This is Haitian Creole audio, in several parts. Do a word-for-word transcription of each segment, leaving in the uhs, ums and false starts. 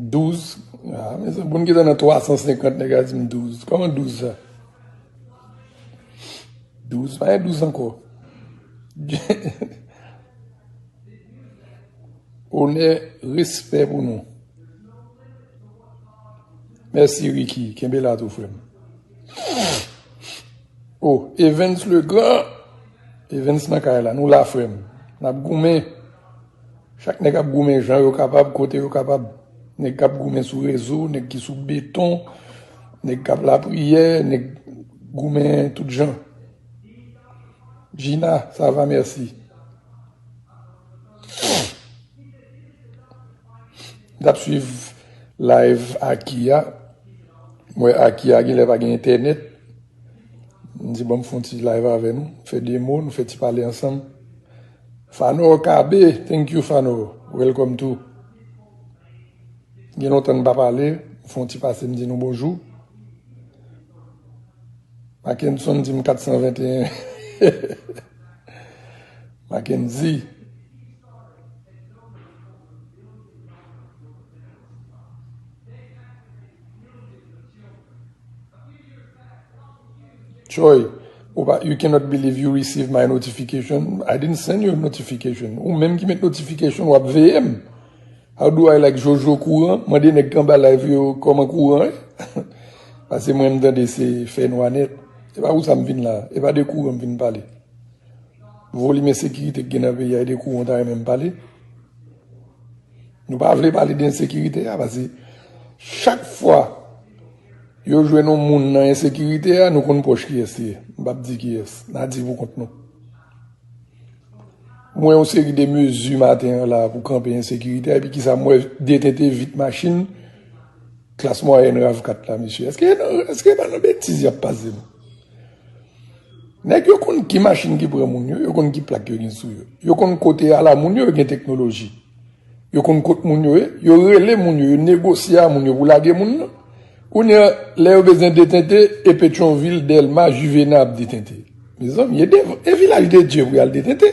Douz. Ah, mezanmi, moun ki te nan twa san senkant, nèg la di m douz. Kòman douz sa? Douz, pa gen douz ankò. Onè, respè pou nou. Mèsi, Ricky. Kenbe la tou, frè m. Oh, Evans Legrand. Evans nan kay la. Nou la, frè m. N ap goumen. Chak nèg ap goumen jan yo kapab, kote yo kapab. Nèg k ap goumen sou rezo, nèg ki sou beton, nèg k ap lapriyè, nèg goumen tout jan. Gina, ça va, merci. M t ap swiv live Aki a. M wè Aki a genlè pa gen entènèt. M di, bon, m fè yon ti live avè nou. Fè de mo, nou fè ti pale ansanm. Fanor K B, thank you, Fanor. Welcome too. Gen lontan n pa pale, m fè yon ti pase, m di nou bonjou. Mackenson di m kat san venteyen. Mackenzie. Choy, ou pa, you cannot believe you receive my notification. I didn't send you a notification. Ou menm ki met notification, w ap veye m. How do I like Jojo kouran? Mande nèg k anba live yo kòman kouran ye. Paske mwen m tande se fè nwa nèt. E pa pou sa m vin la. E pa de kouran m vin pale. Volim ensekirite k gen nan peyi a, e de kouran w ta renmen m pale. Nou pa vle pale de ensekirite a, paske chak fwa yo jwenn yon moun nan ensekirite a, nou konn pwòch kiyès li ye. M p ap di kiyès. N a di pou kont nou. M wè yon seri de mezi maten an la pou kanpe ensekirite a, epi kisa m wè detente vit machin klas mwayèn rav kat la, mesye. Èske, èske pa nan betiz y ap pase nou? Nèg yo konn ki machin ki pran moun yo, yo konn ki plak yo gen sou yo. Yo konn kote ala moun yo, yo gen teknoloji. Yo konn kot moun yo ye, yo rele moun yo, yo negosye a moun yo pou lage moun nan. Kounye a, lè yo bezwen detente, e Petyonvil, Dèlma, Jivena ap detente. Mezanmi, e, de, e Vilaj de Dye pou y al detente.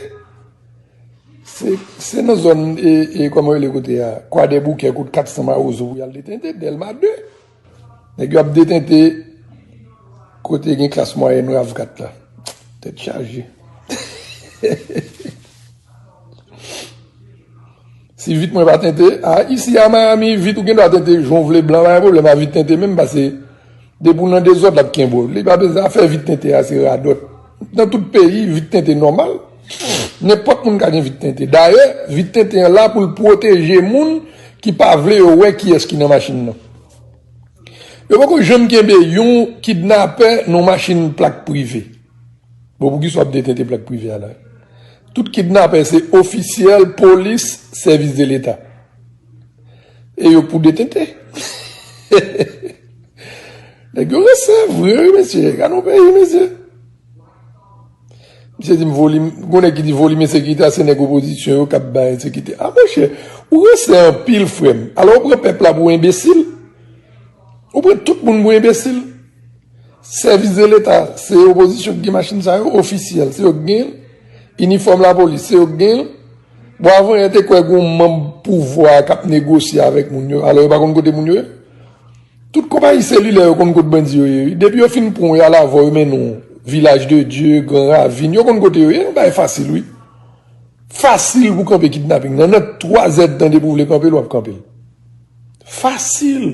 Se, se nan zòn, e, e, kòman yo rele kote a, Kwadèboukè, kot kat san Mawozo pou y al detente, Dèlma de. Nèg yo ap detente kote gen klas mwayèn rav kat la. Tèt chaje. Si vit mwen pa tente, a, isi a Miami, vit ou gen dwa tente jan w vle, blan pa gen pwoblèm a vit tente menm, paske depi w nan dezòd, l ap kenbe w. Li pa bezwen afè vit tente a, se radòt. Nan tout peyi, vit tente nòmal. Nenpòt moun ka gen vit tente. Dayè, vit tente an la pou l pwoteje moun ki pa vle yo wè kiyès ki nan machin nan. Yo poko janm kenbe yon kidnapè nan machin plak prive. Bon, poukisa w ap detente plak prive a la? Tout kidnapè se ofisyèl, polis, sèvis de leta. E yo pou detente. Nèg yo rese vre, wi, mesye. Gade yon peyi, mesye. Misye di m volim, gon nèg ki di volim ensekirite a, se nèg opozisyon yo k ap bay ensekirite. A, monchè, ou rese anpil, frè m. Alò, ou pran pèp la pou enbesil. Ou pran tout moun pou enbesil. Sèvis de leta, se opozisyon ki gen machin sa yo, ofisyèl, se yo ki gen l. Inifòm lapolis, se yo ki gen l. Bon, avan yè te kwè gon manm pouvwa k ap negosye avèk moun yo, alò yo pa konn kote moun yo ye. Tout konpayi selilè yo konn kot bandi yo ye, wi. Depi yo fin pran w, y al avè w, yo mennen w Vilaj de Dye, Gran Ravin, yo konn kote yo ye, yon bagay fasil, wi. Fasil pou kanpe kidnaping nan. Nan twa zèdtan depi w vle kanpe l, w ap kanpe l. Fasil.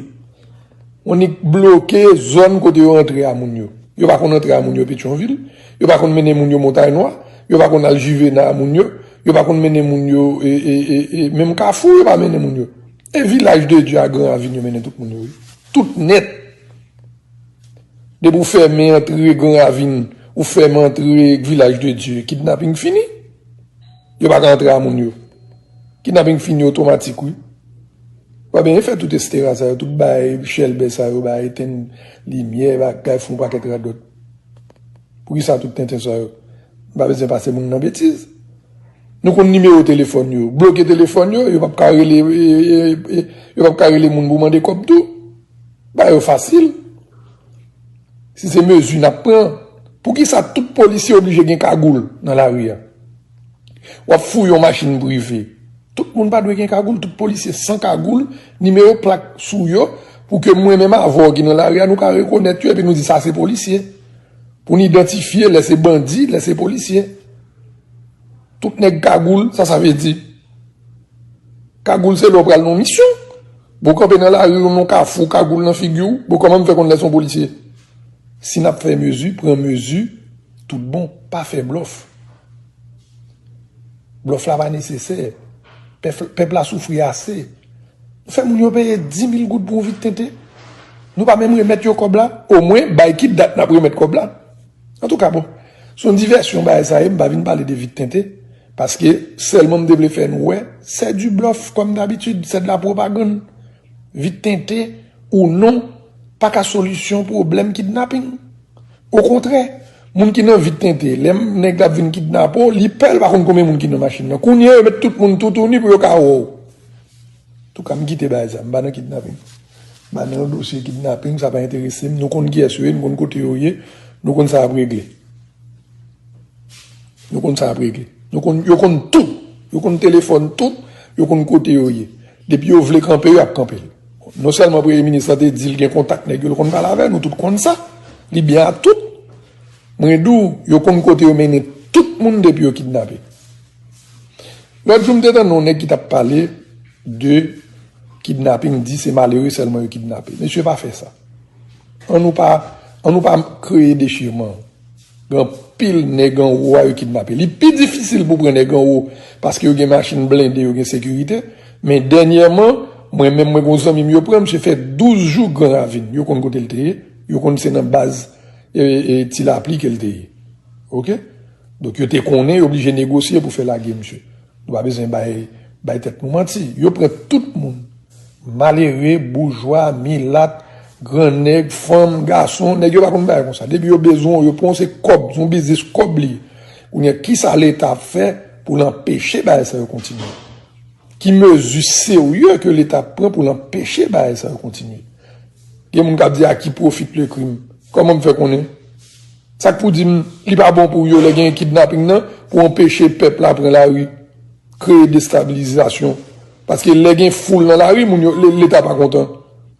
Annik bloke zòn kote yo antre a moun yo. Yo pa konn antre a moun yo Petyonvil. Yo pa konn mennen moun yo Montay Nwa. Yo pa konn al Jivena a moun yo. Yo pa konn mennen moun yo, e, e, e, e, menm Kafou, yo pa mennen moun yo. E Vilaj de Dye a Gran Ravin yo mennen tout moun yo, wi. Tout nèt. Depi w fèmen antre Gran Ravin, ou fèmen antre Vilaj de Dye, kidnaping fini. Yo pa ka antre a moun yo. Kidnaping fini otomatik, wi. W ap byen fè tout estera sa yo, tout bay chèlbè sa yo, bay etenn limyè, bagay, fè yon pakèt radòt. Poukisa tout tenten sa yo? M pa bezwen pase moun nan betiz. Nou konn nimewo telefòn yo. Bloke telefòn yo, yo p ap ka rele, e, e, e, yo p ap ka rele moun pou mande kòb tou. Ba yo fasil. Si se mezi n ap pran, poukisa tout polisye oblije gen kagoul nan lari a? W ap fouye yon machin prive. Tout moun pa dwe gen kagoul, tout polisye san kagoul, nimewo plak sou yo, pou ke mwen menm avè w ki nan lari a, nou ka rekonèt yo, epi nou di sa se polisye. Pou n idantifye lè se bandi, lè se polisye. Tout nèg kagoul, sa sa vle di? Kagoul se lè w pral nan yon misyon. Bon, w kanpe nan lari, w nan kafou, kagoul nan figi w. Bon, kòman m fè konn lè se yon polisye? Si n ap fè mezi, pran mezi, tout bon, pa fè blòf. Blòf la pa nesesè. Pèp, pèp la soufri ase. Nou fè moun yo peye dis mil goud pou yon vit tente. Nou pa menm remèt yo kòb la. Omwen, bay ki dat n ap remèt kòb la. Antouka, bon, se yon divèsyon bagay sa ye, m pa vin pale de vit tente. Paske sèlman m te vle fè nou wè, c'est du bluff, comme d'habitude, c'est de la propagande. Vit tente ou non, pa ka solisyon pwoblèm kidnaping. Okontrè, moun ki nan vit tente, lè nèg la ap vin kidnape w, li pè, l pa konn konbyen moun ki nan machin nan. Kounye a, yo met tout moun toutouni pou yo ka wè w. Antouka, m kite bagay sa, m pa nan kidnaping. M pa nan yon dosye kidnaping, sa pa enterese m. Nou konn kiyès yo ye, nou konn kote yo ye, nou konn sa y ap regle. Nou konn sa y ap regle. Nou konn, yo konn tout. Yo konn telefòn tout, yo konn kote yo ye. Depi yo vle kanpe, y ap kanpe l. Non sèlman premye minis la te di l gen kontak nèg yo, l konn pale avè nou, tout konn sa. Li byen a tout. Mwen di w, yo konn kote yo mennen tout moun depi yo kidnape. Lòt jou, m te tande yon nèg ki t ap pale de kidnaping, di se malere sèlman yo kidnape. Mesye, pa fè sa. An nou pa, an nou pa kreye dechirman. Gen anpil nèg anwo a yo kidnape. Li pi difisil pou pran nèg anwo paske yo gen machin blende, yo gen sekirite. Men dènyèman, mwen menm, mwen gen yon zanmi m yo pran, misye fè douz jou Gran Ravin. Yo konn kote l te ye, yo konn se nan baz e, e, Ti Lapli ke l te ye. Oke? Donk, yo te konnen, yo oblije negosye pou fè lage misye. Nou pa bezwen bay, bay tèt nou manti. Yo pran tout moun. Malere, boujwa, milat, grannèg, fanm, gason, nèg yo pa konn bagay konsa. Depi yo bezwen w, yo pran w, se kòb, se yon biznis kòb li ye. Kounye a, kisa Leta ap fè pou l anpeche bagay sa yo kontinye? Ki mezi serye ke Leta ap pran pou l anpeche bagay sa yo kontinye? Gen moun k ap di, à qui profite le crime? Kòman m fè konnen? Sa k pou di m, li pa bon pou yo lè gen kidnaping nan, pou anpeche pèp la pran lari, kreye destabilizasyon. Paske lè gen foul nan lari, moun yo, le-, Leta pa kontan.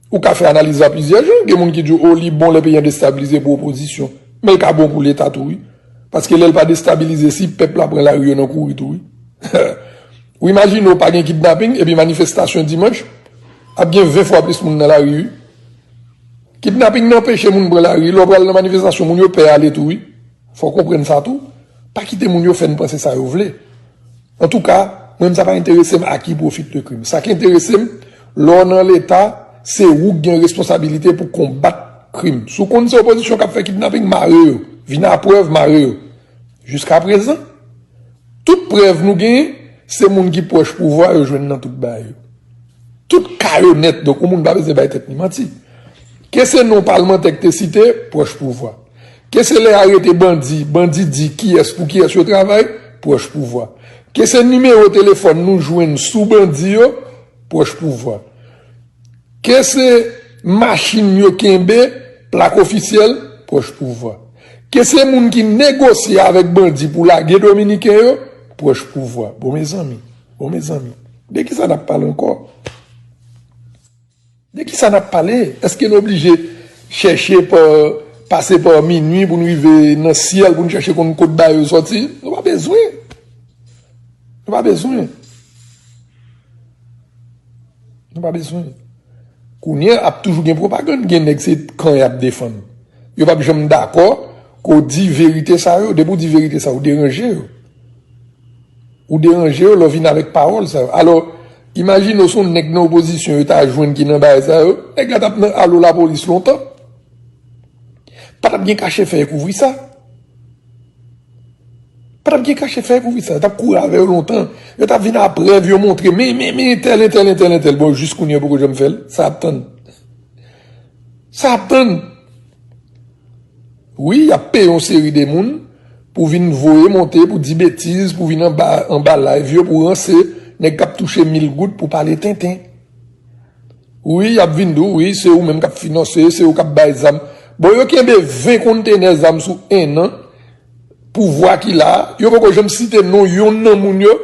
Ou ka fè analiz la plizyè jan. Gen moun ki di, o, li bon lè peyi an destabilize pou opozisyon. Men l ka bon pou Leta tou, wi. Paske lè l pa destabilize, si pèp la pran lari yo nan kouri tou, wi. Ou imajine w pa gen kidnaping, epi manifestasyon dimanch, ap gen ven fwa plis moun nan lari, wi. Kidnaping nan anpeche moun pran lari. Lè w pral nan manifestasyon, moun yo pè ale tou, wi. Fò w konprann sa tou. Pa kite moun yo fè n panse sa yo vle. Antouka, mwen menm sa pa enterese m à qui profite le crime. Sa k enterese m, lè w nan Leta, se ou k gen responsabilite pou konbat krim. Si w konn se opozisyon k ap fè kidnaping, mare yo. Vin a prèv, mare yo. Jiskaprezan, tout prèv nou genyen, se moun ki pwòch pouvwa yo jwenn nan tout bagay yo. Tout ka yo nèt, donk yon moun pa bezwen bay tèt li manti. Ke se non palmantè k te site, pwòch pouvwa. Ke se lè arete bandi, bandi di kiyès, pou kiyès yo travay, pwòch pouvwa. Ke se nimewo telefòn nou jwenn sou bandi yo, pwòch pouvwa. Ke se machin yo kenbe, plak ofisyèl, pwòch pouvwa. Ke se moun ki negosye avèk bandi pou lage dominiken yo, pwòch pouvwa. Bon, mezanmi, bon, mezanmi, de kisa n ap pale ankò? De kisa n ap pale? Èske n oblije chèche pa, pase pa minui pou n rive nan syèl, pou n chèche konn kot bagay yo sòti? Nou pa bezwen. Nou pa bezwen. Nou pa bezwen. Kounye a, ap toujou gen pwopagann, gen nèg se kan y ap defann. Yo p ap janm dakò ke w di verite sa yo. Depi w di verite sa yo, ou deranje yo. Ou deranje yo lè w vin avèk pawòl sa yo. Alò, imajine w se yon nèg nan opozisyon yo ta jwenn ki nan bagay sa yo, nèg la t ap nan alo lapolis lontan. Pa t ap gen kache fèy kouvri sa. Pa t ap gen kache fèy kouvri sa. Yo t ap kouri avè yo lontan. Yo t ap vin a prèv, yo montre, men, men, men, entèl, entèl, entèl, entèl. Bon, jis kounye a, yo poko janm fè l. Sa ap tann. Sa ap tann. Wi, y ap peye yon seri de moun pou vin voye monte, pou di betiz, pou vin anba, anba live yo, pou ranse nèg k ap touche mil goud pou pale tenten. Wi, y ap vin di w, wi, se ou menm k ap finanse, se ou k ap bay zam. Bon, yo kenbe ven kontenè zam sou en an, pouvwa ki la a, yo poko janm site non youn nan moun yo.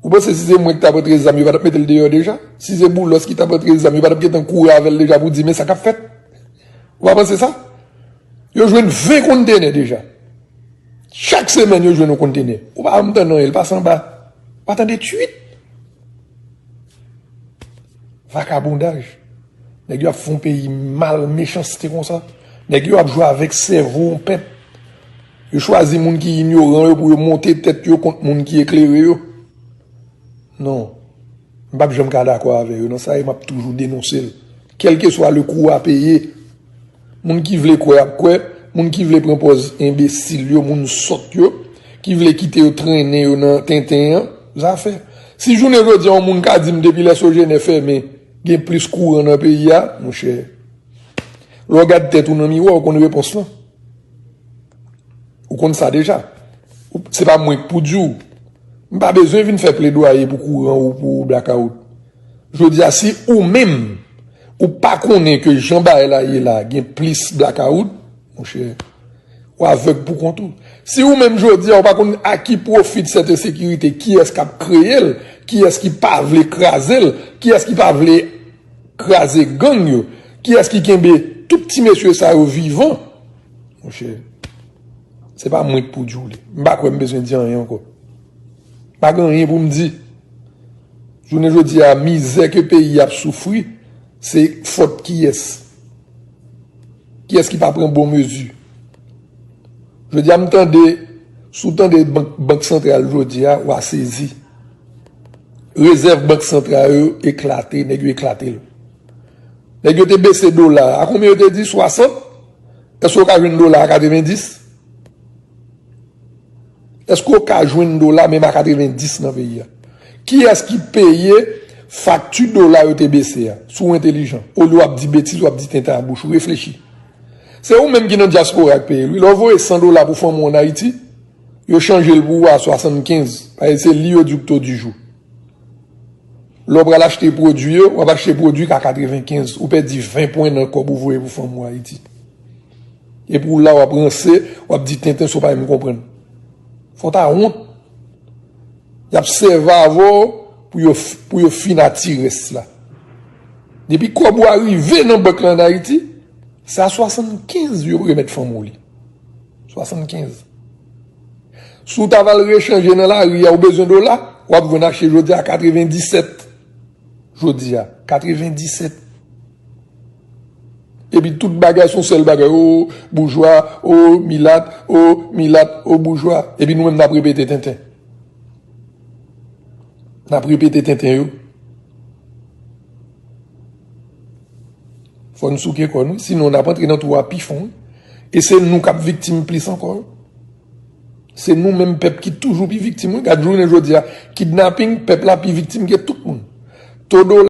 Ou panse si se mwen ki t ap antre zam, yo pa t ap mete l deyò deja? Si se Boulos ki t ap antre zam, yo pa t ap gentan kouri avè l deja pou di, men sa k ap fèt? Ou pa panse sa? Yo jwenn ven kontenè deja. Chak semèn, yo jwenn yon kontenè. Ou pa janm tande anyen, l pase anba. Ou pa tande twit. Vakabondaj. Nèg yo ap fè yon peyi mal, mechanste konsa. Nèg yo ap jwe avèk sèvo yon pèp. Yo chwazi moun ki inyoran yo pou yo monte tèt yo kont moun ki eklere yo. Non. M p ap janm ka dakò avè yo nan sa e m ap toujou denonse l. Kèlkeswa le kou a peye, moun ki vle kwè ap kwè, moun ki vle pran pòz enbesil yo, moun sòt yo, ki vle kite yo trennen yo nan tenten an, zafè. Si jounen jodi a yon moun ka di m depi lè Sogener fèmen, gen plis kouran nan peyi a, monchè, lè w gad tèt ou nan miwa, ou konn repons lan. Ou konn sa deja. Ou- Se pa mwen k pou di w. M pa bezwen vin fè pledwaye pou kouran ou pou blakawout. Jodi a, si ou menm, ou pa konnen ke jan bagay la ye la, gen plis blakawout, monchè, ou avèg pou kont ou. Si ou menm jodi a, ou pa konn a ki pwofi sèt ensekirite, kiyès k ap kreye l, kiyès ki pa vle kraze l, kiyès ki pa vle kraze gang yo, kiyès ki kenbe tout ti mesye sa yo vivan, monchè, se pa mwen k pou di w li. M pa kwè m bezwen di anyen ankò. Pa gen anyen pou m di. Jounen jodi a, mizè ke peyi ap soufri, se fòt kiyès? Kiyès ki pa pran bon mezi? Jodi a, m tande, si w tande Bank, Bank Santral jodi a, w a sezi. Rezèv Bank Santral yo eklate, nèg yo eklate l. Nèg yo te bese dola a. A konbyen yo te di? Swasant? Èske w ka jwenn dola a katrevenndis? Èske w ka jwenn dola menm a katrevenndis nan peyi a? Kiyès ki peye fakti dola yo te bese a? Si w entelijan, olye w ap di betiz, w ap di tenten a bouch ou, reflechi. Se ou menm ki nan dyaspora k peye l, wi. Lè w voye san dola pou fanmi w ann Ayiti, yo chanje l pou ou a swasannkenz, paske se li yo di w k to di jou. Lè w pral achte pwodui yo, w ap achte pwodui k a katrevenkenz, ou pèdi ven pwen nan kòb ou voye pou fanmi w Ayiti. Epi w la, w ap ranse, w ap di tenten, se w pa menm konprann. Fò w ta wont. Y ap sèvi avè w pou yo, pou yo fin atire rès la. Depi kòb ou a rive nan bank la ann Ayiti, se a swasannkenz yo remèt fanmi w li. Swasannkenz. Si w ta va al rechanje nan lari a, ou bezwen dola, w ap jwenn achte jodi a katrevenndisèt. Jodi a, katrevenndisèt. Epi tout bagay se yon sèl bagay. O boujwa, o milat, o milat, o boujwa. Epi nou menm n ap repete tenten. N ap repete tenten yo. Fò n souke kò nou, sinon n ap antre nan twou a pi fon, wi. E se nou k ap viktim plis ankò, wi. Se nou menm pèp ki toujou pi viktim, wi. Gad jounen jodi a, kidnaping, pèp la pi viktim ke tout moun. To dola